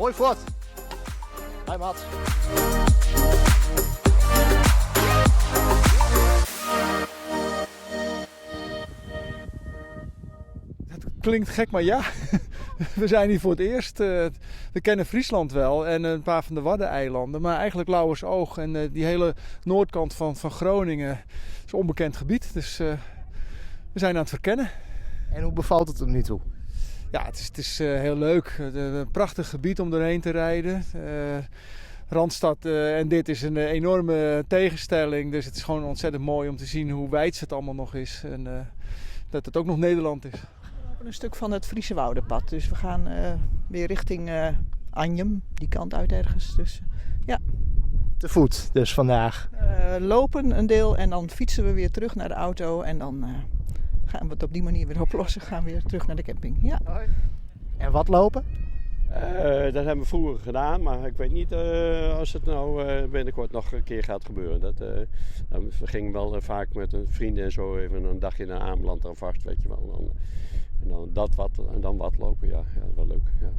Moai fuort. Bye Mats. Dat klinkt gek, maar ja. We zijn hier voor het eerst. We kennen Friesland wel en een paar van de Waddeneilanden. Maar eigenlijk Lauwersoog en die hele noordkant van Groningen is onbekend gebied. Dus we zijn aan het verkennen. En hoe bevalt het tot nu toe? Ja, het is heel leuk. Een prachtig gebied om doorheen te rijden. Randstad en dit is een enorme tegenstelling. Dus het is gewoon ontzettend mooi om te zien hoe wijd het allemaal nog is. En dat het ook nog Nederland is. We lopen een stuk van het Friese Woudenpad. Dus we gaan weer richting Anjum, die kant uit ergens. Dus, ja. Te voet dus vandaag? Lopen een deel en dan fietsen we weer terug naar de auto. En dan gaan we het op die manier weer oplossen. Gaan we weer terug naar de camping. Ja. Hoi. En wat lopen? Dat hebben we vroeger gedaan, maar ik weet niet als het nou binnenkort nog een keer gaat gebeuren. Dat dan we gingen wel vaak met een vrienden en zo even een dagje naar Ameland aan vast, weet je wel. En dan, en dan dat wat en dan wat lopen, ja. Ja, dat is wel leuk. Ja.